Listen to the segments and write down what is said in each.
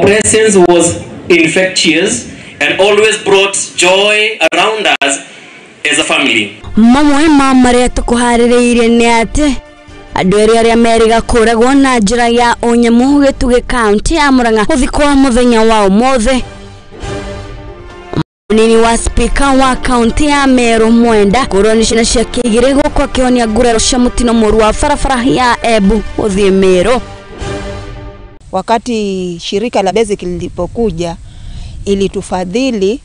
Presence was infectious and always brought joy around us as a family. Mamwe ma marĩa tũkũharĩrĩirie nĩ atĩ andũ erĩ arĩa merĩga kũragwo na njĩra ya ũnyamũ Gĩtugĩ kaunti ya Murang'a gũthikwo mũthenya wa ũmũthĩ. Mũnini wa spika wa kaunti ya Meru Mwenda kũrwo nĩ ciana ciake igĩrĩ gũkũ akĩhonia nguraro cia mũtino mũru wa barabara ya Embu gũthiĩ Meru. Wakati shirika la Basic lilipokuja ilitufadhili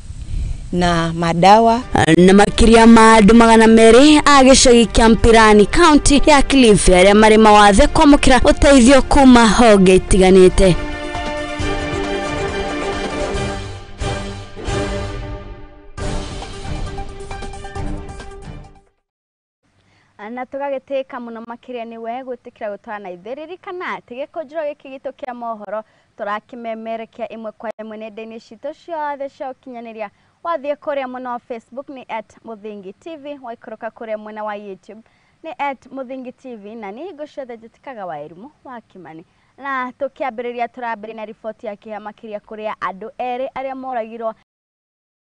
na madawa. Na makĩria ma andũ 200 a gĩcagi kĩa Mpirani kaunti ya Kilifi arĩa marĩ mawathe kwamũkĩra ũteithio kuma honge itiganĩte. Na tũgagĩtĩka mũno makĩria nĩwe gwĩtĩkĩra gũtwarana na ithuĩ. Ririkana atĩ gĩkũnjĩro gĩkĩ gitũ kĩa mohoro tũrakĩmemerekia ĩmwe kwa ĩmwe nenda-inĩ citũ ciothe cia ũkinyanĩria. Wathiĩ kũrĩa mwena wa Facebook nĩ @Muthingi TV, waikũrũka kũrĩa mwena wa YouTube nĩ @Muthingi TV, na nĩ hingo ciothe njĩtĩkaga wa Irimũ wa Kimani. Na tũkĩambĩrĩria tũrambĩrĩria na riboti ya kĩeha makĩria kũrĩa andũ erĩ arĩa moragirwo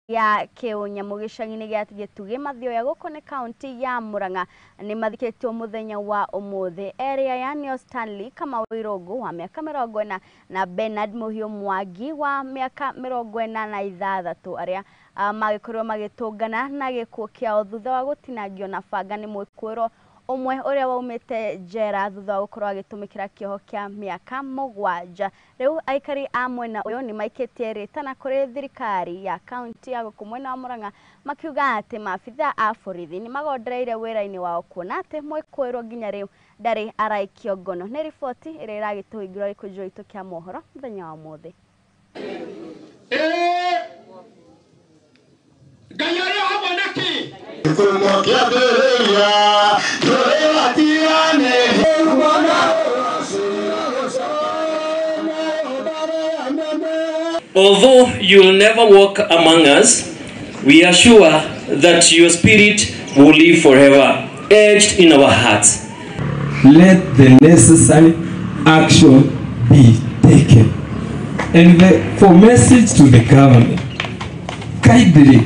ya kĩũnyamũ gĩcagi-inĩ gĩa Gĩtugĩ Mathioya gũkũ nĩ kaunti ya Murang'a nĩ mathikĩtwo mũthenya wa ũmũthĩ. Erĩ aya nĩo Stanley Kamau Irũngũ wa mĩaka 40 na Bernard Mũhiũ Mwangi wa mĩaka 46 arĩa magĩkorirwo magĩtũngana na gĩkuũ kĩao thutha wa gũtinangio na banga nĩ mwĩkũĩrwo ũmwe ũrĩa waumĩte njera thutha wa gũkorwo agĩtũmĩkĩra kĩoho kĩa mĩaka 7. Rĩu aikari a mwena ũyũ nĩ maikĩtie rĩtana kũrĩ thirikari ya kaunti ya gũkũ mwena wa Murang'a makiuga atĩ maabitha a borithi nĩ magondereire wĩra-inĩ wao kuona atĩ mwĩkũĩrwo nginya rĩu ndarĩ araikio ngono. Nĩ riboti ĩrĩa ĩragĩtũhingũra gĩkũnjĩro gitũ kĩa mohoro mũthenya wa ũmũthĩ. Although you'll never walk among us, we are sure that your spirit will live forever, etched in our hearts. Let the necessary action be taken. And for message to the government, kindly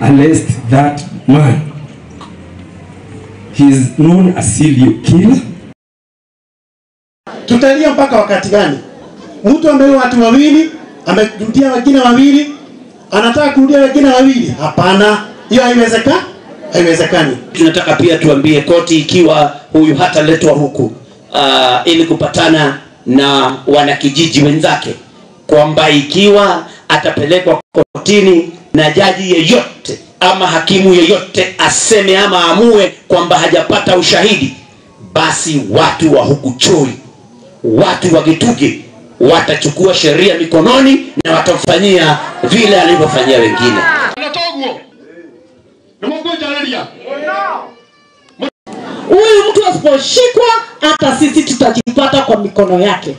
arrest that man. He is known as serial killer. Tutalia mpaka wakati gani? Mtu ameua watu wawili, amerudia wengine wawili, anataka kurudia wengine wawili. Hapana, hiyo haiwezekani. Haiwezekani. Tunataka pia tuambie koti ikiwa huyu hataletwa huku ili kupatana na wanakijiji wenzake, kwamba ikiwa atapelekwa kotini na jaji yeyote ama hakimu yeyote aseme ama amue kwamba hajapata ushahidi, basi watu wa huku Chui, watu wa Gitugi watachukua sheria mikononi na watamfanyia vile alivyofanyia wengine. Huyu mtu asiposhikwa hata sisi tutajipata kwa mikono yake.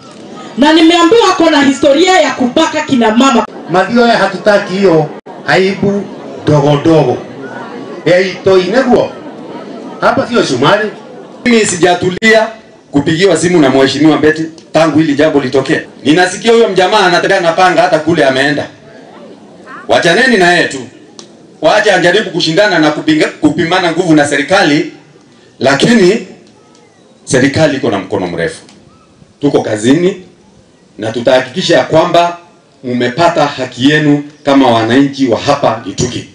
Na nimeambiwa ako na historia ya kubaka kina mama. Mathioya hatutaki hiyo aibu dogo dogo. Itoineguo. Hapa sio Shumari. Mimi sijatulia kupigiwa simu na mheshimiwa Mbete tangu hili jambo litokee. Ninasikia huyo mjamaa anatembea na panga hata kule ameenda. Wachaneni na yeye tu. Waache anjaribu kushindana na kupimana nguvu na serikali, lakini serikali iko na mkono mrefu. Tuko kazini na tutahakikisha ya kwamba mmepata haki yenu kama wananchi wa hapa Gitugi.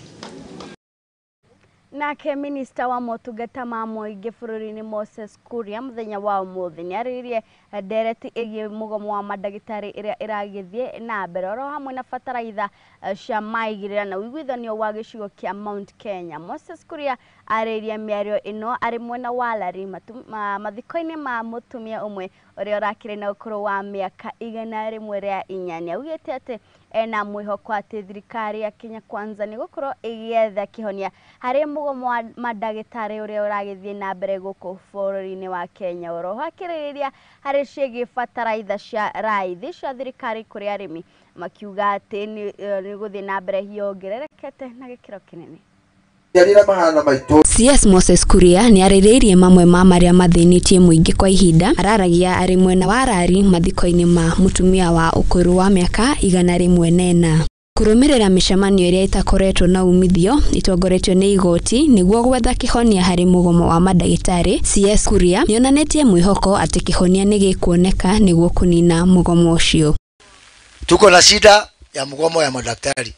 Nake minista wa motungata ma mũingĩ bũrũri-inĩ Moses Kuria mũthenya wa ũmũthĩ nĩarĩrĩirie ndereti ĩgiĩ mũgomo wa mandagĩtarĩ ĩrĩa ĩragĩthiĩ na mbere oro hamwe na bataraitha cia maigĩrĩra na ũiguithanio wa gĩcigo kĩa Mount Kenya. Moses Kuria arĩrĩirie mĩario ĩno arĩ mwena wa Lari mathiko-inĩ ma mũtumia ũmwe ũrĩa ũrakĩrĩ na ũkũrũ wa mĩaka 104. Nĩaugĩte atĩ ena mwĩhoko atĩ thirikari ya Kenya Kwanza nĩ gũkorwo ĩgĩetha kĩhonia harĩ mũgomo wa mandagĩtarĩ ũrĩa ũragĩthiĩ na mbere gũkũ bũrũri-inĩ wa Kenya. Oroho akĩrĩrĩria harĩ ciĩgiĩ bataraitha cia raithi cia thirikari kũrĩ arĩmi makiuga atĩ nĩ gũthiĩ na mbere yongererekete na gĩkĩro kĩnene. CS Moses Kuria nĩarĩrĩirie mamwe ma marĩa mathĩnĩtie mũingĩ kwa ihinda. Araragia arĩ mwena wa Rari mathiko-inĩ ma mũtumia wa ũkũrũ wa mĩaka 104. Kũrũmĩrĩra mĩcemanio ĩrĩa ĩtakoretwo na umithio ĩtongoretio nĩ igoti nĩguo gwetha kĩhonia harĩ mũgomo wa mandagĩtarĩ, CS Kuria nĩonanĩtie mwĩhoko atĩ kĩhonia nĩgĩkuoneka nĩguo kũnina mũgomo ũcio. Tuko na shida ya mgomo ya madaktari,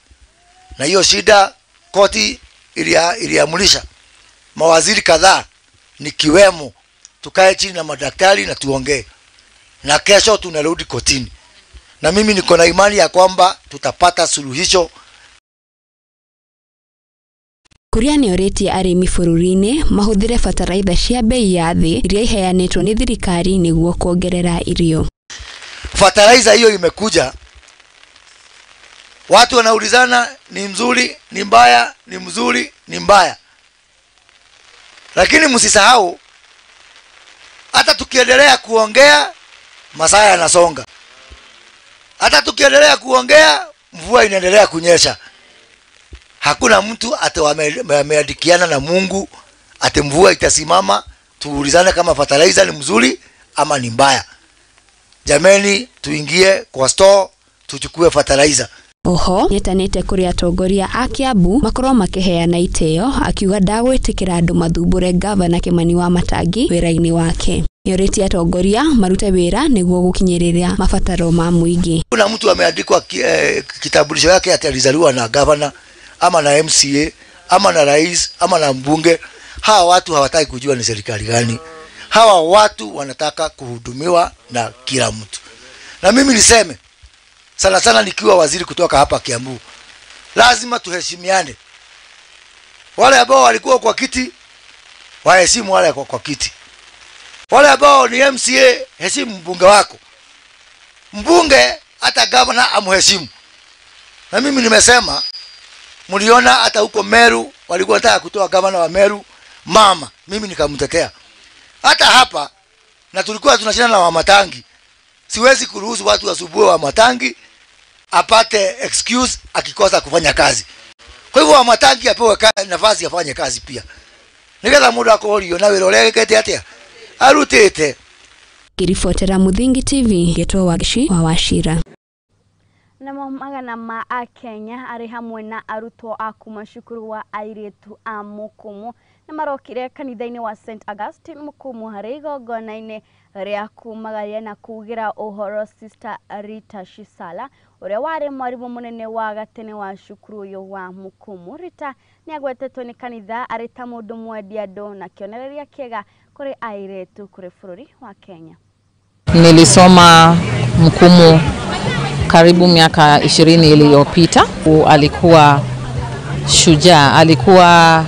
na hiyo shida koti iliamulisha mawaziri kadhaa nikiwemo tukae chini na madaktari na tuongee, na kesho tunarudi kotini, na mimi niko na imani ya kwamba tutapata suluhisho. Kuria nĩorĩtie arĩmi bũrũri-inĩ mahũthĩre bataraitha cia bei ya thĩ iria iheanĩtwo nĩ thirikari nĩguo kuongerera irio. Fertilizer hiyo imekuja, watu wanaulizana ni mzuri ni mbaya, ni mzuri ni mbaya, lakini msisahau hata tukiendelea kuongea masaa yanasonga, hata tukiendelea kuongea mvua inaendelea kunyesha. Hakuna mtu ati wameandikiana na Mungu ati mvua itasimama tuulizane kama fertilizer ni mzuri ama ni mbaya. Jameni, tuingie kwa store tuchukue fertilizer. Oho nĩetanĩte kũrĩ atongoria a Kiambu makorwo makĩheana itĩo, akiuga ndagwĩtĩkĩra andũ mathumbũre ngavana Kimani wa Matangi wĩra-inĩ wake. Nĩorĩtie atongoria marute wĩra nĩguo gũkinyĩrĩra mabataro ma mũingĩ. Kuna mtu ameandikwa kitambulisho yake ati alizaliwa na gavana ama na MCA ama na rais ama na mbunge. Hawa watu hawataki kujua ni serikali gani. Hawa watu wanataka kuhudumiwa na kila mtu. Na mimi niseme sana sana nikiwa waziri kutoka hapa Kiambu, lazima tuheshimiane. Wale ambao walikuwa kwa kiti waheshimu wale kwa kiti. Wale ambao ni MCA, heshimu mbunge wako. Mbunge hata governor amheshimu. Na mimi nimesema, mliona hata huko Meru walikuwa wanataka kutoa governor wa Meru mama, mimi nikamtetea. Hata hapa na tulikuwa tunashindana na Wamatangi. Siwezi kuruhusu watu wasubue Wamatangi apate excuse akikosa kufanya kazi. Kwa hivyo Wamatangi apewe nafasi afanye kazi pia. Nigetha mundu akorio na wira uria ekete atia arutite. Ngĩribotera Muthingi TV, ngetwo Wagici wa Wachira. Namo magana ma akenya arĩ hamwe na arutwo a kuma cukuru wa airĩtu a Mukumu na marokire kanitha-inĩ wa St Augustine Mukumu harĩ igongona-inĩ rĩa kumagaria na kugĩra ũhoro Sister Rita Shisala ũrĩa warĩ mwarimũ mũnene wa gatene wa cukuru ũyũ wa Mukumu. Rita nĩagwetetwo nĩ kanitha arĩ ta mũndũ mwendi andũ na kĩonereria kĩega kũrĩ airĩtu kũrĩ bũrũri wa Kenya. Nilisoma Mukumu karibu miaka 20 iliyopita. Alikuwa shujaa, alikuwa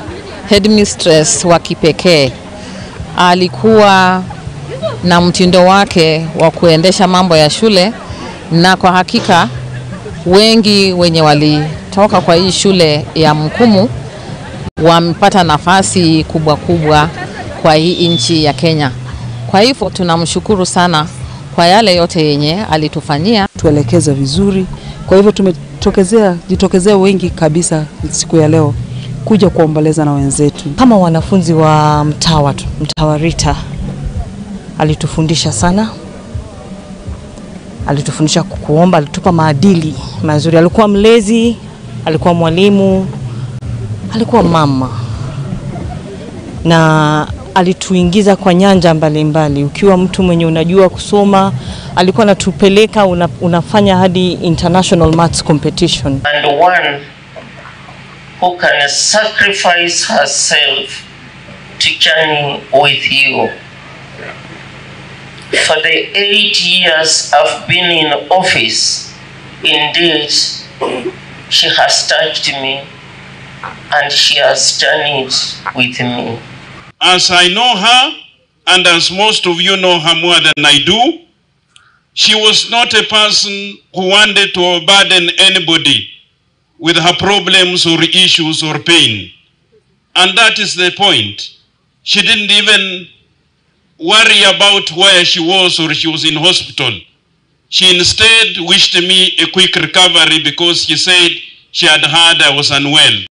headmistress wa kipekee. Alikuwa na mtindo wake wa kuendesha mambo ya shule, na kwa hakika wengi wenye walitoka kwa hii shule ya Mukumu wamepata nafasi kubwa kubwa kwa hii nchi ya Kenya. Kwa hivyo tunamshukuru sana kwa yale yote yenye alitufanyia. Tuelekeza vizuri. Kwa hivyo tumejitokezea wengi kabisa siku ya leo kuja kuomboleza na wenzetu. Kama wanafunzi wa Mtawa Rita alitufundisha sana. Alitufundisha kuomba, alitupa maadili mazuri. Alikuwa mlezi, alikuwa mwalimu, alikuwa mama. Na alituingiza kwa nyanja mbalimbali. Ukiwa mtu mwenye unajua kusoma, alikuwa anatupeleka unafanya hadi international maths competition. And one who can sacrifice herself to journey with you. For the 8 years I've been in office, indeed, she has touched me and she has journeyed with me. As I know her, and as most of you know her more than I do, she was not a person who wanted to burden anybody with her problems or issues or pain. And that is the point. She didn't even worry about where she was or she was in hospital. She instead wished me a quick recovery because she said she had heard I was unwell.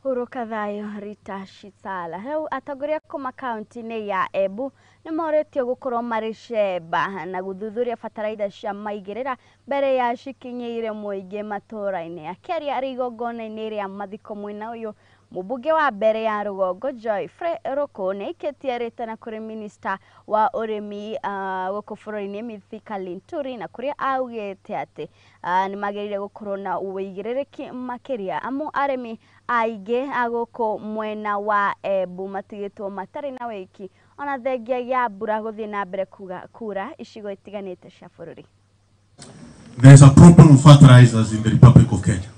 Huruka thayo Rita Shitala. Rĩu atongoria kuma kaunti-inĩ ya Embu nĩ morĩtio gũkorwo marĩ cemba na gũthuthuria bataraitha cia maigĩrĩra mbere ya cikinyĩire mũingĩ matũũra-inĩ. Akĩaria arĩ igongona-inĩ rĩa mathiko mwena ũyũ, mũmbunge wa mbere ya rũgongo Geoffrey Ruku nĩ aikĩtie rĩtana kũrĩ minista wa ũrĩmi gũkũ bũrũri-inĩ Mithika Linturi, na kũrĩa augĩte atĩ nĩ magĩrĩire gũkorwo na ũigĩrĩrĩki makĩria amu arĩmi aingĩ a gũkũ mwena wa Embu matigĩtwo matarĩ na wĩki ona thengia ya mbura gũthiĩ na mbere kura icigo itiganĩte cia bũrũri. There's a problem of fertilizers in the Republic of Kenya.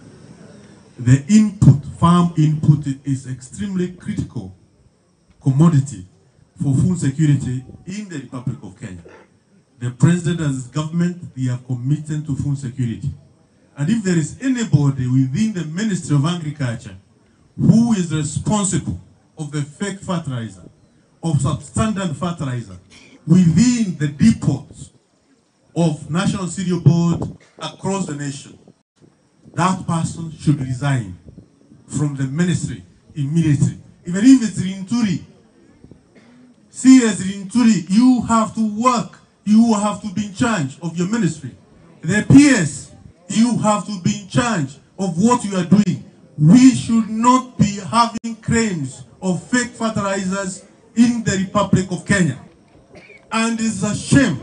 The input, farm input, is extremely critical commodity for food security in the Republic of Kenya. The president and his government, they are committed to food security. And if there is anybody within the Ministry of Agriculture who is responsible of the fake fertilizer, of substandard fertilizer, within the depots of National Cereal Board across the nation, that person should resign from the ministry immediately. Even if it's Linturi, CS Linturi, you have to work. You have to be in charge of your ministry. The PS, you have to be in charge of what you are doing. We should not be having claims of fake fertilizers in the Republic of Kenya. And it's a shame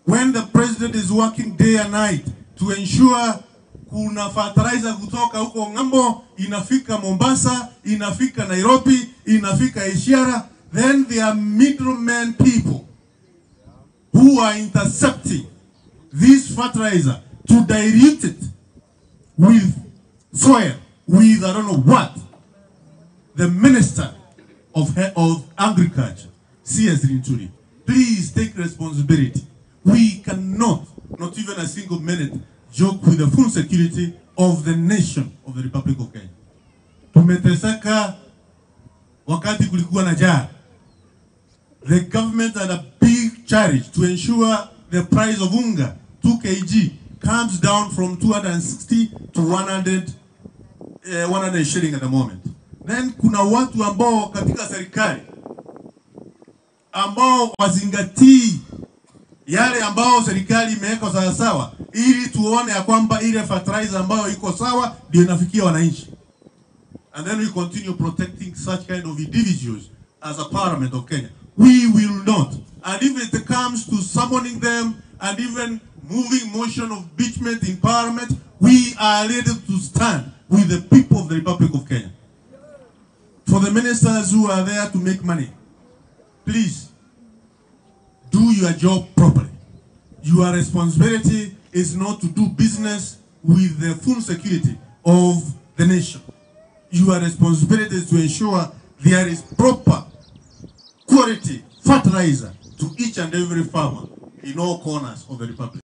when the president is working day and night to ensure kuna fertilizer kutoka huko ng'ambo inafika Mombasa, inafika Nairobi, inafika Ishiara. Then there are middlemen people who are intercepting this fertilizer to dilute it with soil, with I don't know what. The Minister of Agriculture, CS Linturi, please take responsibility. We cannot, not even a single minute, joke with the full security of the nation of the Republic of Kenya. Tumeteseka wakati kulikuwa na njaa. The government had a big charge to ensure the price of unga, 2 kg, comes down from 260 to 100 shilling at the moment. Then kuna watu ambao katika serikali ambao wazingatii yale ambao serikali imeweka sawa sawa, ili tuone ya kwamba ile fertilizer ambayo iko sawa ndio inafikia wananchi. And then we continue protecting such kind of individuals as a parliament of Kenya. We will not. And if it comes to summoning them and even moving motion of impeachment in parliament, we are ready to stand with the people of the Republic of Kenya. For the ministers who are there to make money, please do your job properly. Your responsibility is not to do business with the full security of the nation. Your responsibility is to ensure there is proper quality fertilizer to each and every farmer in all corners of the Republic.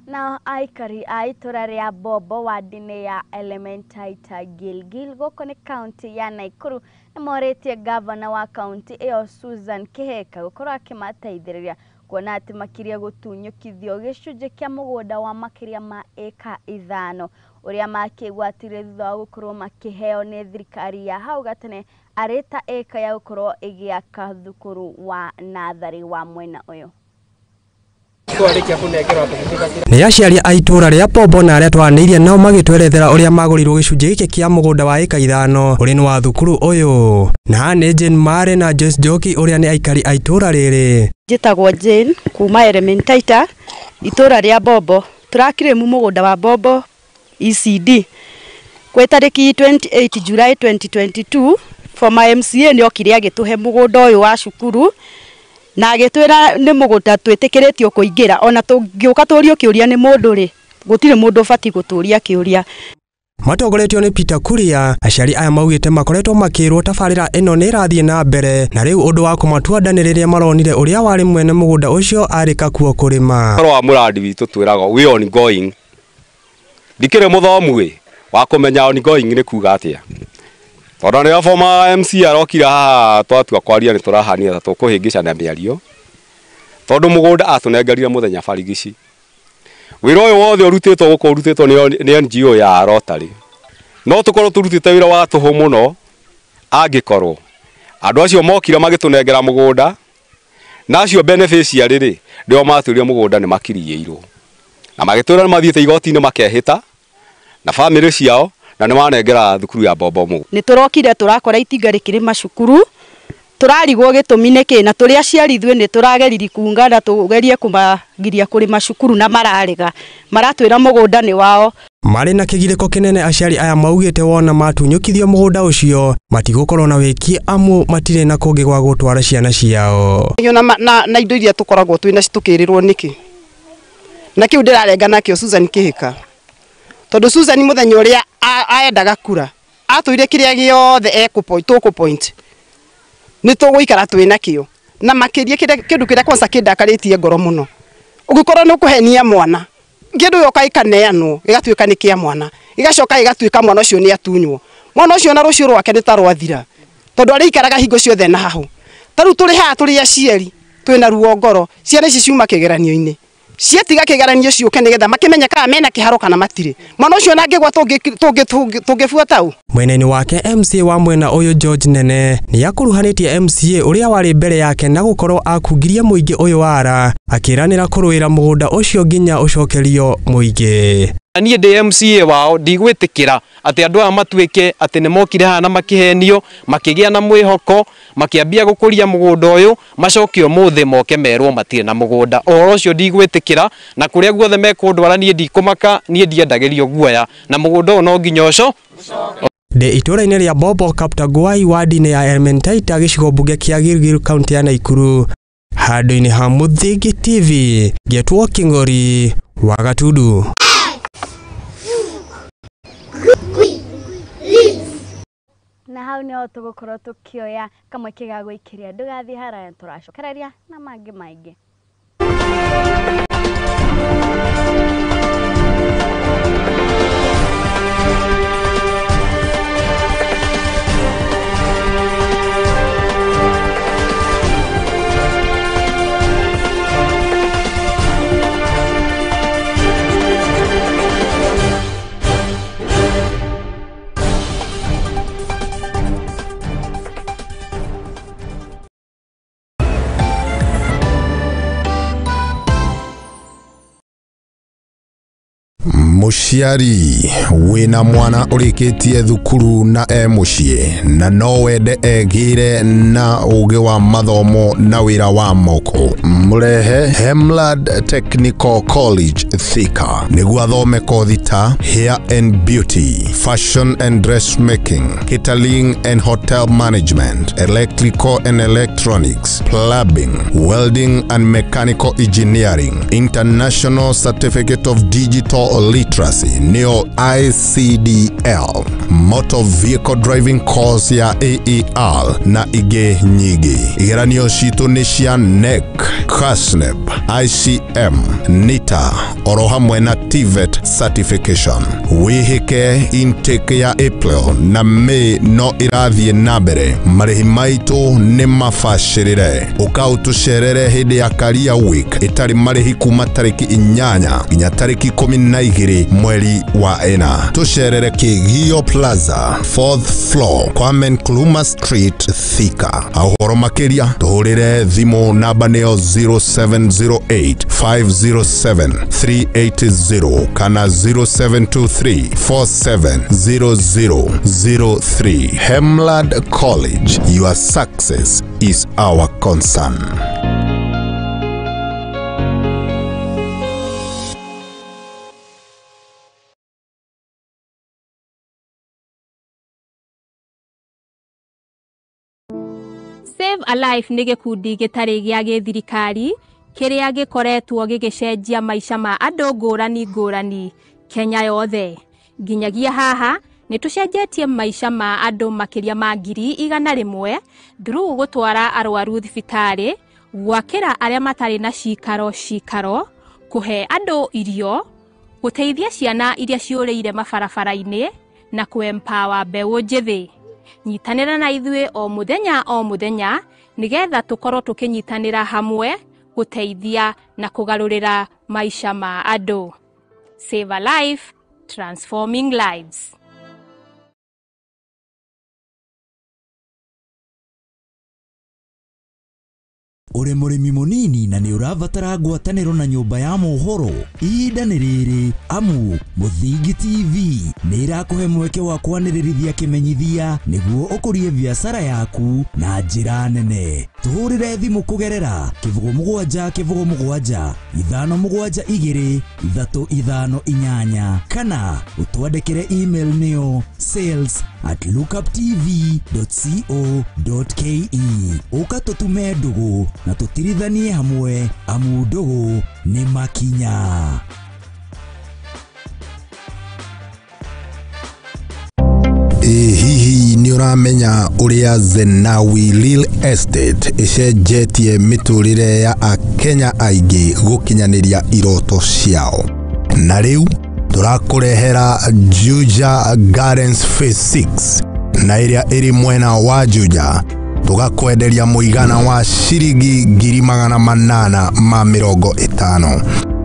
Nao aikari a itũra rĩa Bobo ward-inĩ ya Elementaita Gilgil gũkũ nĩ kaunti ya Nakuru nĩ morĩtie gavana wa kaunti ĩyo Susan Kihika gũkorwo akĩmateithĩrĩria kuona atĩ makirie gũtunyũkithio gĩcunjĩ kĩa mũgũnda wa makĩria ma ĩka 5 ũrĩa makĩgwatire thutha wa gũkorwo makĩheo nĩ thirikari ya hau gatene arĩ ta ĩka ya gũkorwo ĩgĩaka thukuru wa natharĩ wa mwena ũyũ. Nĩ aciari a itũra rĩa Bobo na arĩa twaranĩirie nao magĩtwerethera ũrĩa magũrirwo gĩcunjĩ gĩkĩ kĩa mũgũnda wa ĩka 5 ũrĩ nĩ wa thukuru ũyũ. Na haha nĩ Jane Mare na Joyce Njoki ũrĩa nĩ aikari a itũra rĩrĩ. Njĩtagwo Jane kuma Elementaita itũra rĩa Bobo. Tũrakirĩmu mũgũnda wa Bobo ECD kwĩ tarĩki 28 July 2022 former MCA nĩ okire agĩtũhe mũgũnda ũyũ wa cukuru na agĩtwĩra nĩ mũgũnda twĩtĩkĩrĩtio kũingĩra, ona tũngĩũka tũrio kĩũria nĩ mũndũ rĩ, gũtirĩ mũndũ ũbatiĩ gũtũria kĩũria. Matongoretio nĩ Peter Kuria, aciari aya maugĩte makoretwo makĩrwo tabarĩra ĩno nĩ ĩrathiĩ na mbere na rĩu ũndũ wa kũmatua nda nĩ rĩrĩa maronire ũrĩa warĩ mwene mũgũnda ũcio arĩ kakuo kũrĩma. Ũhoro wa mũrandi witũ twĩragwo we ongoing, ndikĩrĩ mũthomu ĩ wa kũmenya ongoing nĩ kuga atĩa, tondũ nĩo former MC arokire haha twatua kwaria nĩ tũrahania ta tũkũhĩngĩcana mĩario, tondũ mũgũnda atũnengerire mũthenya barigici. Wĩra ũyũ wothe ũrutĩtwo gũkũ ũrutĩtwo nĩ NGO ya Rotary. No tũkorwo tũrutĩte wĩra wa tũhũ mũno angĩkorwo andũ acio mokire magĩtũnengera mũgũnda na acio beneficiary rĩ ndio matũrire mũgũnda nĩ makiriĩirwo na magĩtwĩra nĩ mathiĩte igoti-inĩ makehĩta na famĩlĩ ciao na nĩ manengera thukuru ya Bombo mũgũnda. Nĩ tũrokire tũrakora itinga rĩkĩrĩma cukuru tũrarigwo gĩtũmi nĩkĩ na tũrĩ aciari ithuĩ nĩ tũrageriri kuungana tũgerie kũmagiria kũrĩma cukuru na mararega maratwĩra mũgũnda nĩ wao. Marĩ na kĩgirĩko kĩnene aciari aya maugĩte wona matunyũkithio mũgũnda ũcio matigũkorwo na wĩki amu matirĩ na kũngĩ gwa gũtwara ciana ciao. Na indo iria tũkoragwo twĩna tũkĩrĩrwo nĩkĩ na kĩu ndĩrarenga nakĩo Susan Kĩhĩka tondũ Susan mũthenya ũrĩa aendaga kura atwĩre kĩrĩa gĩothe tũkũ point nĩ tũgũikara twĩ nakĩo na makĩria kĩndũ kĩrĩa kwanza kĩndakarĩtie ngoro mũno ũngĩkorwo nĩ ũkũhenia mwana kĩndũ gĩoka gĩkaneanwo gĩgatuĩka nĩ kĩa mwana gĩgacoka gĩgatuĩka mwana ũcio nĩ atunywo mwana ũcio na rũciũ rwake nĩ ta rwathira tondũ arĩikaraga hingo ciothe na hahũ. Ta rĩu tũrĩ haha tũrĩ aciari twĩna ruo ngoro ciana ici ciuma kĩgeranio-inĩ ciatiga kĩgeranio ciũke nĩgetha makĩmenye kana mena kĩharo kana matirĩ mwana ũcio nangĩgwa tũngĩbuata ũ. Mwena-inĩ wake MCA wa mwena ũyũ George Nene nĩ akuruhanĩtie MCA ũrĩa warĩ mbere yake na gũkorwo akungirie mũingĩ ũyũ wara akĩranĩra kũrũĩra mũgũnda ũcio nginya ũcokerio mũingĩ. Niĩ ndĩ MCA wao ndigwĩtĩkĩra atĩ andũ aya matuĩke atĩ nĩ mokire haha na makĩhenio makĩgĩa na mwĩhoko makĩambia gũkũria mũgũnda ũyũ macoke ũmũthĩ moke merwo matirĩ na mũgũnda. Ũhoro ũcio ndigwĩtĩkĩra na kũrĩa guothe mekũndwara niĩ ndikũmaka niĩ ndiendagĩrio guoya na mũgũnda ũyũ no nginya ũco. Ndĩ itũũra-inĩ rĩa Bombo Kaptaguai wadi-inĩ ya Elementaita gĩcigo mbunge kĩa Gilgil kaunti ya Naikuru handũ-inĩ ha Mũthingi TV ngetwo Kĩng'ori wa Gatundu. Na hau niho tũgũkorwo tũkĩoya kamweke ga gwĩkĩria ndũgathiĩ haraya tũracokereria na mangĩ maingĩ. Mũciari wĩna mwana ũrĩkĩtie thukuru na e mũciĩ na no wende egĩre na ũgĩ wa mathomo na wĩra wa moko mũrehe Hemlad Technical College Thika nĩguo athome kothi ta hair and beauty, fashion and dressmaking, catering and hotel management, electrical and electronics, plumbing, welding and mechanical engineering, international certificate of digital literacy neo ICDL, motor vehicle driving course ya AAR na ingĩ nyingĩ. Igeranio citũ nĩ cia NEC, KASNEB, ICM, NITA oro hamwe na TVET certification. Wĩhĩke intake ya April na May no ĩrathiĩ na mbere. Marĩhi maitũ nĩ mabacĩrĩre. Ũka ũtũcerere hĩndĩ ya Career Week ĩtarĩ marĩhi kuma tarĩki 8 nginya tarĩki 12 mweri wa 4. Tũcerere Kĩgio Plaza, 4th floor, Kwame Nkrumah Street, Thika. Ũhoro makĩria tũhũrĩre thimũ namba nĩyo 0708 507 380 kana 0723 470003. Hemlad College, your success is our concern. Save a Life nĩ gĩkundi gĩtarĩ gĩa gĩthirikari kĩrĩa gĩkoretwo gĩgĩcenjia maica ma andũ ngũrani ngũrani Kenya yothe. Nginyagia haha nĩ tũcenjetie maica ma andũ makĩria ma 100,000 through gũtwara arwaru thibitarĩ, gwakĩra arĩa matarĩ na cikaro cikaro, kũhe andũ irio, gũteithia ciana iria ciũrĩire mabarabara-inĩ na kũ-empower mbeũ njĩthĩ. Nyitanĩra na ithuĩ o mũthenya o mũthenya nĩgetha tũkorwo tũkĩnyitanĩra hamwe gũteithia na kũgarũrĩra maica ma andũ. Save a Life, transforming lives. Ũrĩ mũrĩmi mũnini na nĩ ũrabatara ngwatanĩro na nyũmba ya mohoro, ihinda nĩ rĩrĩ amu Mũthingi TV nĩ ĩrakũhe mweke wa kwanĩrĩrithia kĩmenyithia nĩguo ũkũrie biacara yaku na njĩra nene. Tũhũrĩre thimũ kũgerera 07 07 572 358 kana ũtwandĩkĩre email nĩyo sales@lookuptv.co.ke. Ũka tũtume ndũgũ na tũtirithanie hamwe amu ndũgũ nĩ makinya. Ĩ hihi nĩ ũramenya ũrĩa Zenawi Real Estate ĩcenjetie mĩtũrĩre ya Akenya aingĩ gũkinyanĩria iroto ciao? Na rĩu tũrakũrehera Juja Gardens Phase 6 na ĩrĩa ĩrĩ mwena wa Juja, tũgakwenderia mũigana wa ciringi 850,000.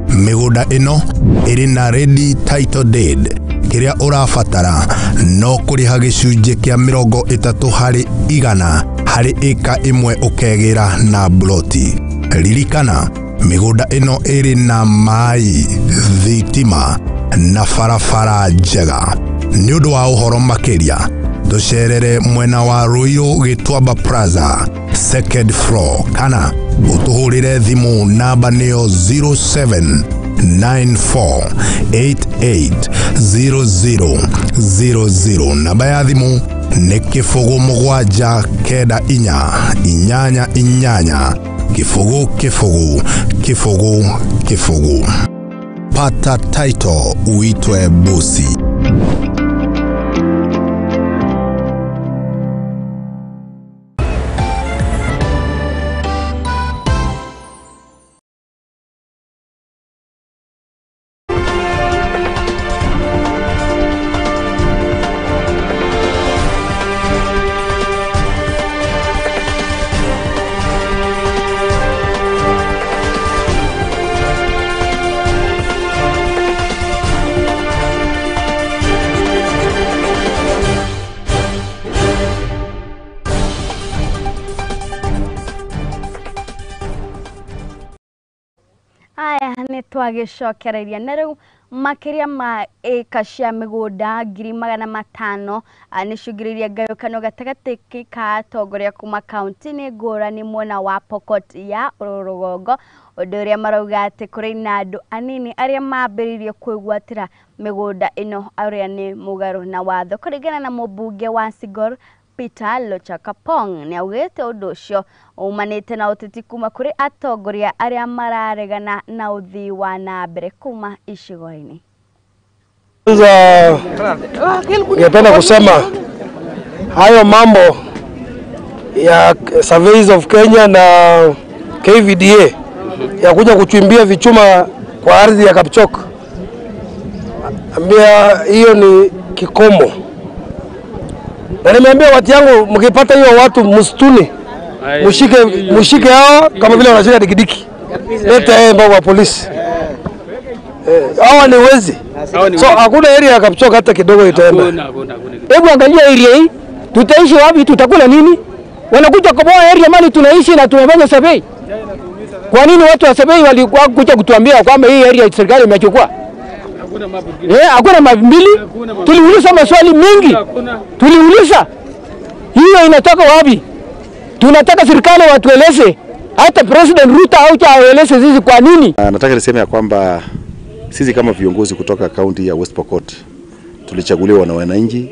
Mĩgũnda ĩno ĩrĩ na ready title deed. Kĩrĩa ũrabatara no kũrĩha gĩcunjĩ kĩa 30% harĩ ĩka ĩmwe ũkegĩra na bloti. Ririkana, mĩgũnda ĩno ĩrĩ na maĩ, thitima na barabara njega. Nĩ ũndũ wa ũhoro makĩria, tũcerere mwena wa Ruiru Gĩtuamba Plaza second floor, kana ũtũhũrĩre thimũ namba nĩyo 0794880000. Namba ya thimũ nĩ 07 9 8 8 0 0 0 0. Pata title uitwe bosi. Twagĩcokereria na rĩu makĩria ma ĩka cia mĩgũnda 500,000 nĩcũngĩrĩirie ngayũkano gatagatĩ ka atongoria kuma kaunti-inĩ ngũrani mwena wa Pokot ya rũgongo, ũndũ ũrĩa marauga atĩ kũrĩ na andũ anini arĩa mambĩrĩirie kwĩgwatĩra mĩgũnda ĩno arĩa nĩ mũgarũ na watho. Kũringana na mũmbunge wa Sigor Peter Lochakapong, nĩ augĩte ũndũ ũcio umanĩte na ũteti kuma kũrĩ atongoria arĩa mararegana na ũthii wa na mbere kuma icigo-inĩ. Kwanza ningependa kusema hayo mambo ya Surveys of Kenya na KVDA ya kuja kuchimbia vichuma kwa ardhi ya Kapchorwa, ambia hiyo ni kikomo. Na nimeambia watu yangu, mkipata hiyo watu msituni, mshike hao kama vile wanashika dikidiki. Leta yeye mbao wa polisi. Hawa ni wezi. So hakuna area ya Kapchorwa hata kidogo itaenda. Hebu angalia area hii, tutaishi wapi, tutakula nini? Wanakuja kuboa area mali tunaishi na tumefanya survey. Kwa nini watu wa survey walikuwa kuja kutuambia kwamba hii area serikali imechukua? Hakuna map mbili. Tuliuliza maswali mengi. Tuliuliza hiyo inatoka wapi? Tunataka serikali watueleze, hata President Ruto au aeleze sisi kwa nini. Nataka niseme ya kwamba sisi kama viongozi kutoka kaunti ya West Pokot tulichaguliwa na wananchi,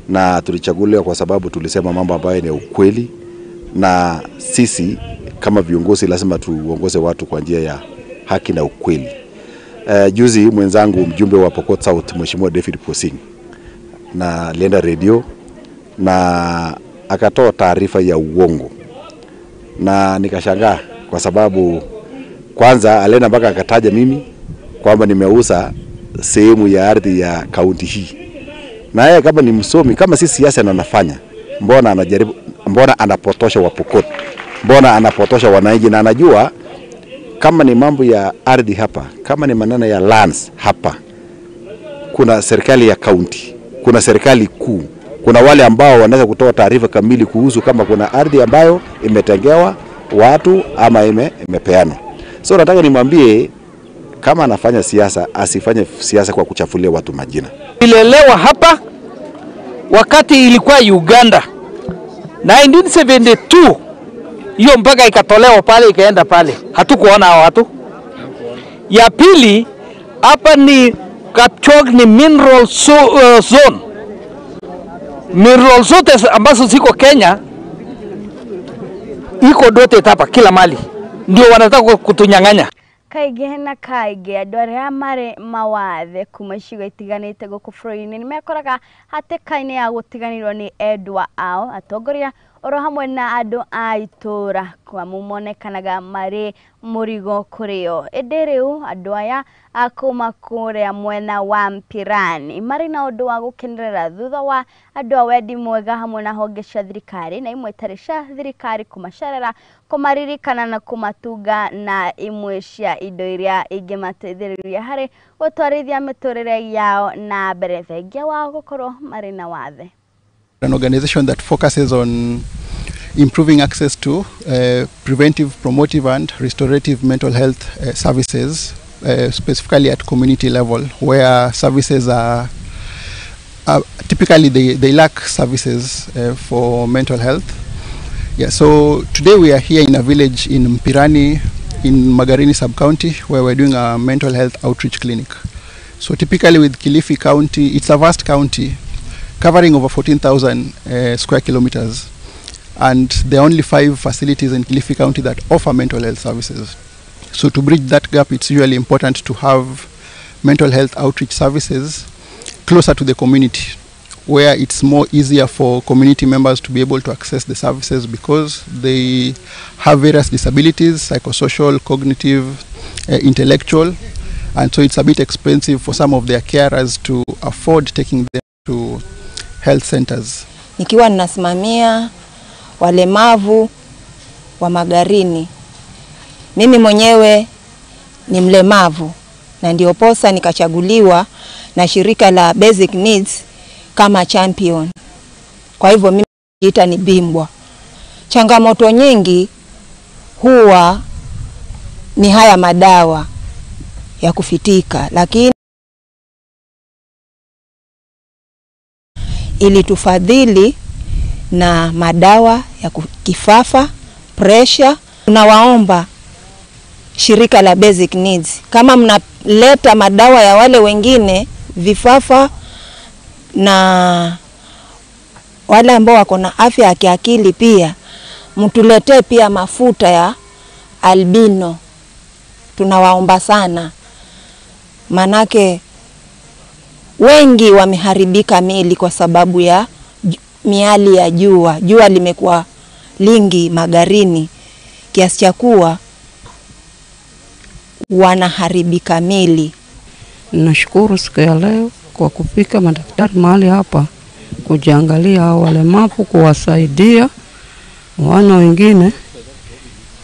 na tulichaguliwa kwa sababu tulisema mambo ambayo ni ukweli, na sisi kama viongozi lazima tuongoze watu kwa njia ya haki na ukweli. Juzi mwenzangu mjumbe wa Pokot South Mheshimiwa David Posing na alienda radio na akatoa taarifa ya uongo, na nikashangaa kwa sababu kwanza alienda mpaka akataja mimi kwamba nimeuza sehemu ya ardhi ya kaunti hii. Na yeye kama ni msomi, kama si siasa na anafanya, mbona anajaribu, mbona anapotosha wa Pokot, mbona anapotosha wananchi? Na anajua kama ni mambo ya ardhi hapa, kama ni maneno ya lands hapa, kuna serikali ya kaunti, kuna serikali kuu, kuna wale ambao wanaweza kutoa taarifa kamili kuhusu kama kuna ardhi ambayo imetengewa watu ama imepeanwa. So nataka nimwambie kama anafanya siasa asifanye siasa kwa kuchafulia watu majina. Nilelewa hapa wakati ilikuwa Uganda 1972, hiyo mpaka ikatolewa pale ikaenda pale, hatukuona hao watu. Ya pili, hapa ni Kapchorwa, ni mineral zone. Mineral zote ambazo ziko Kenya iko dote hapa kila mali, ndio wanataka kutunyang'anya. Kaingĩ na kaingĩ andũ arĩa marĩ mawathe kuma icigo itiganĩte gũkũ bũrũri-inĩ nĩmekoraga hatĩka-inĩ ya gũtiganĩrwo nĩ endwa ao, atongoria oro hamwe na andũ a itũũra kwamu monekanaga marĩ mũrigo kũrĩ o. Ĩndĩ rĩu andũ aya a kuma kũrĩa mwena wa Mpirani marĩ na ũndũ wa gũkenerera thutha wa andũ a wendi mwega hamwe na honge cia thirikari na imwe itarĩ cia thirikari kũmacerera, kũmaririkana na kũmatunga na imwe cia indo iria ingĩmateithĩrĩria harĩ gũtwarithia mĩtũrĩre yao na mbere thengia wao gũkorwo marĩ na wathe. An organization that focuses on improving access to preventive, promotive and restorative mental health services, specifically at community level, where services are typically they lack services for mental health. Yeah, so today we are here in a village in Mpirani in Magarini sub-county, where we're doing a mental health outreach clinic. So typically with Kilifi County, it's a vast county covering over 14,000 square kilometers, and there are only 5 facilities in Kilifi County that offer mental health services. So to bridge that gap, it's usually important to have mental health outreach services closer to the community, where it's more easier for community members to be able to access the services because they have various disabilities, psychosocial, cognitive, intellectual, and so it's a bit expensive for some of their carers to afford taking them to health centers. Nikiwa ninasimamia walemavu wa Magarini. Mimi mwenyewe ni mlemavu na ndio posa nikachaguliwa na shirika la Basic Needs kama champion. Kwa hivyo mimi najiita ni bingwa. Changamoto nyingi huwa ni haya madawa ya kufitika, lakini ilitufadhili na madawa ya kifafa, pressure. Tunawaomba shirika la Basic Needs, kama mnaleta madawa ya wale wengine vifafa na wale ambao wako na afya ya kiakili, pia mtuletee pia mafuta ya albino. Tunawaomba sana, manake wengi wameharibika miili kwa sababu ya miali ya jua. Jua limekuwa lingi Magarini kiasi cha kuwa wanaharibika miili. Nashukuru siku ya leo kwa kufika madaktari mahali hapa kujiangalia hao walemavu, kuwasaidia wana wengine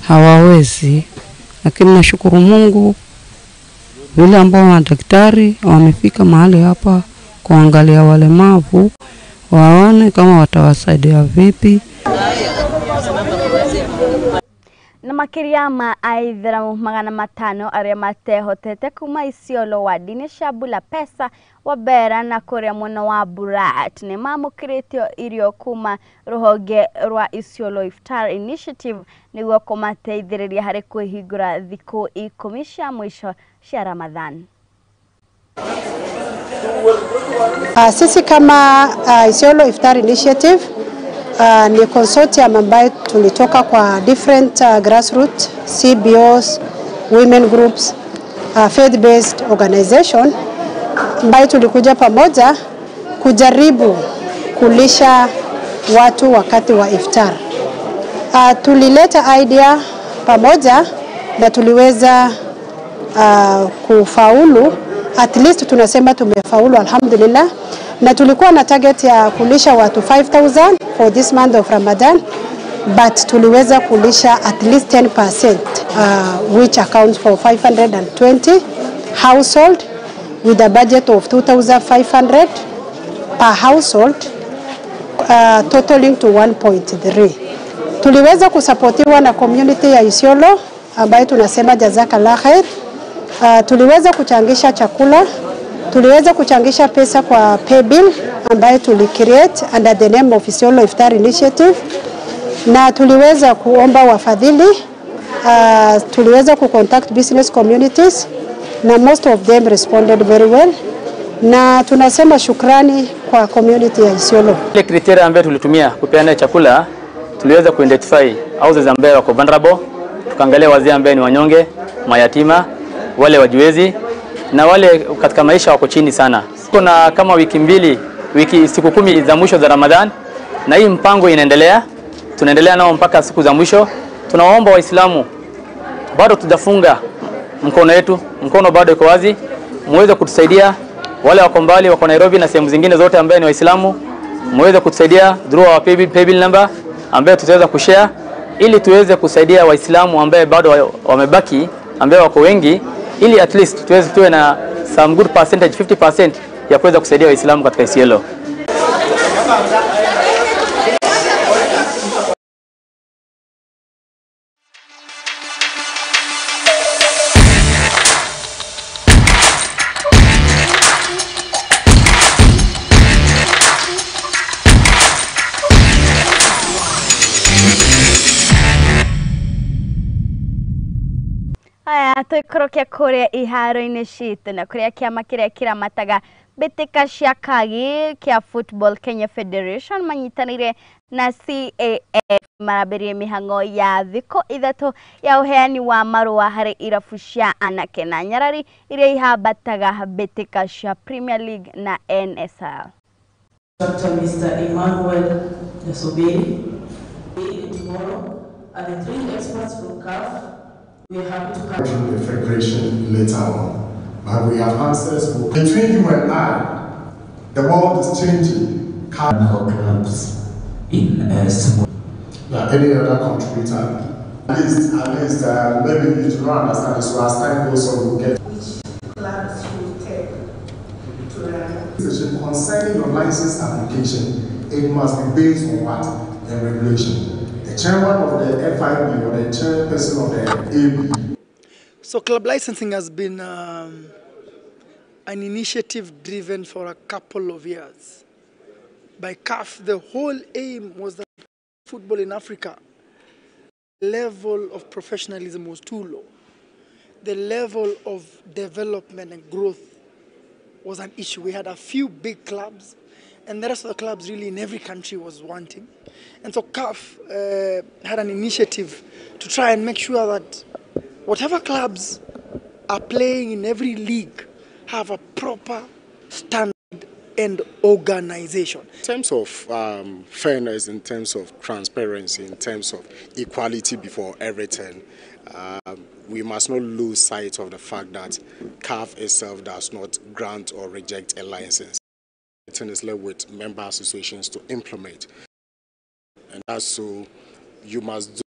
hawawezi, lakini nashukuru Mungu vile ambao madaktari wamefika mahali hapa kuangalia walemavu, waone kama watawasaidia vipi. Na makiria ma aitheramu 500 aria matehotete kuma Isiolo wadi-inĩ cia Bulapesa, Wabera na kũrĩa mwena wa Burat nĩ mamũkĩrĩtio irio kuma rũhonge rwa Isiolo Iftar Initiative nĩguo kũmateithĩrĩria harĩ kwĩhingũra thikũ 10 cia mũico cia Ramadhan. Sisi kama Isiolo Iftar Initiative ni consortium ambayo tulitoka kwa different grassroots, CBOs, women groups, faith-based organization ambayo tulikuja pamoja kujaribu kulisha watu wakati wa iftar. Tulileta idea pamoja na tuliweza kufaulu. At least tunasema tumefaulu, alhamdulillah. Na tulikuwa na target ya kulisha watu 5,000 for this month of Ramadan, but tuliweza kulisha at least 10%, which accounts for 520 household with a budget of 2,500 per household, totaling to 1.3. Tuliweza kusapotiwa na community ya Isiolo ambayo tunasema jazakallah khair. Tuliweza kuchangisha chakula, tuliweza kuchangisha pesa kwa paybill ambayo tulicreate under the name of Isiolo Iftar Initiative, na tuliweza kuomba wafadhili. Tuliweza kucontact business communities na most of them responded very well, na tunasema shukrani kwa community ya Isiolo. Ile criteria ambayo tulitumia kupeana chakula, tuliweza kuidentify houses ambayo wako vulnerable, tukaangalia wazee ambao ni wanyonge, mayatima, wale wajiwezi na wale katika maisha wako chini sana. Kuna kama wiki mbili, siku 10 za mwisho za Ramadhan, na hii mpango inaendelea, tunaendelea nao mpaka siku za mwisho. Tunawaomba Waislamu, bado tujafunga mkono wetu, mkono bado iko wazi, muweze kutusaidia. Wale wako mbali, wako Nairobi na sehemu zingine zote ambao ni Waislamu, muweze kutusaidia through our paybill number ambayo tutaweza kushare ili tuweze kusaidia Waislamu ambao bado wamebaki, ambao wako wengi, ili at least tuweze tuwe na some good percentage, 50% ya kuweza kusaidia Waislamu katika Isiolo. Aya tuikoroke kuria iharo-inĩ citũ na kuria kĩama kĩrĩa kĩramataga mbĩtĩka cia kagi kĩa Football Kenya Federation manyitanĩire na CAF marambĩrĩrie mĩhang'o ya thikũ 3 ya ũheani wa marũa harĩ irabu cia anake na nyarari iria ihambataga mbĩtĩka cia Premier League na NSL. Dr. Mr. Emmanuel Yasoberi. Tomorrow are the 3 experts from CAF. We are happy to come to the federation later on, but we have answers for between you and I. The world is changing. Our clubs in small. Like any other contributor, at least, maybe you do not understand. So as time goes on, we'll get which clubs you take to run. Decision concerning your license application, it must be based on what? The regulation. The chairman of the FIB or the chairperson of the AB. So club licensing has been an initiative driven for a couple of years by CAF. The whole aim was that football in Africa, level of professionalism was too low. The level of development and growth was an issue. We had a few big clubs, and the rest of the clubs really in every country was wanting. And so CAF had an initiative to try and make sure that whatever clubs are playing in every league have a proper standard and organization. In terms of fairness, in terms of transparency, in terms of equality before everything, we must not lose sight of the fact that CAF itself does not grant or reject a license. It is left with member associations to implement. And that's so you must do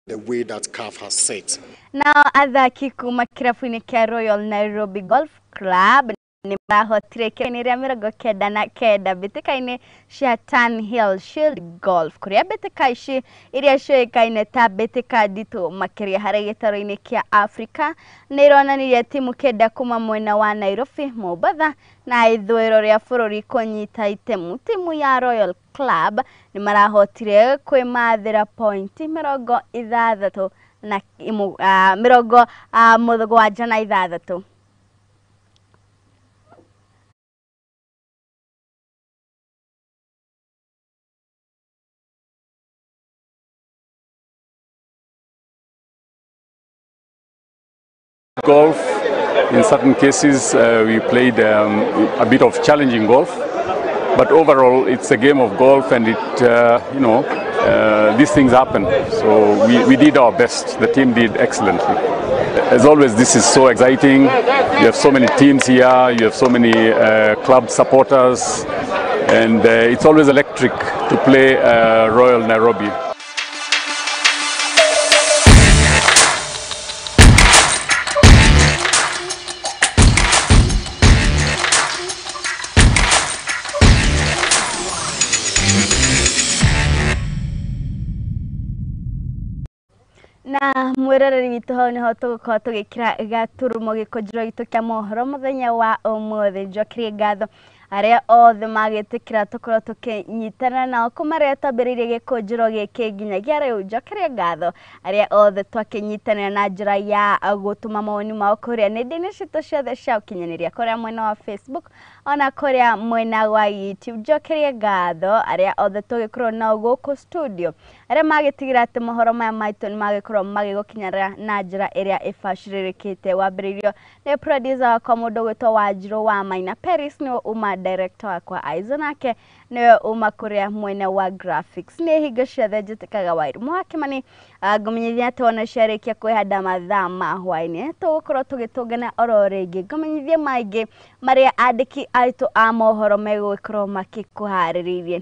the way that CAF has set. Now, athaki kuma kirabu-inĩ kĩa Royal Nairobi Golf Club nĩ marahotire kĩrabu-inĩ rĩa 99 mbĩtĩka-inĩ cia Tan Hill Shield Golf kũrĩa mbĩtĩka ici iria ciũĩkaine ta mbĩtĩka nditũ makĩria harĩ gĩtarũ-inĩ kĩa Afrika nĩ ironanirie timu 9 kuma mwena wa Nairobi, Mombatha na ithũĩro rĩa bũrũri kũnyita itemu. Timu ya Royal Club nĩ marahotire kwĩmathĩra pointi 66 na 76. Golf, in certain cases, we played a bit of challenging golf, but overall it's a game of golf, and it, these things happen. So we did our best. The team did excellently. As always, this is so exciting. You have so many teams here, you have so many club supporters, and it's always electric to play Royal Nairobi. Na mwiroreri witũ hau nĩho tũgũkorwo tũgĩkĩra gaturumo gĩkũnjĩro gitũ kĩa mohoro mũthenya wa ũmũthĩ. Njokerie ngatho arĩa othe magĩtĩkĩra tũkorwo tũkĩnyitana nao kuma rĩrĩa twambĩrĩirie gĩkũnjĩro gĩkĩ nginyagia rĩu. Njokerie ngatho arĩa othe twakĩnyitanĩra na njĩra ya gũtũma mawoni mao kũrĩa nenda-inĩ citũ ciothe cia ũkinyanĩria, kũrĩa mwena wa Facebook ona kũrĩa mwena wa YouTube. Njokerie ngatho arĩa othe tũgĩkorwo nao gũkũ studio, arĩa magĩtigĩra atĩ mohoro maya maitũ nĩ magĩkorwo magĩgũkinyĩra na njĩra ĩrĩa ĩbacĩrĩrĩkĩte. Wambĩrĩirio nĩ producer wakwa mũndũ ũgwĩtwo Wanjirũ wa Maina Paris, nĩwe uma director wakwa Aizo, nake nĩwe uma kũrĩa mwena wa graphics. Nĩ hingo ciothe njĩtĩkaga Wairimũ wa Kĩmani, ngũmenyithia atĩ wona ciarĩkia kwĩhanda mathaa ma hwaĩ-inĩ tũgũkorwo tũgĩtũngana oro rĩngĩ, ngũmenyithie maingĩ marĩa andĩki aitũ a mohoro megũgĩkorwo makĩkũharĩrĩirie.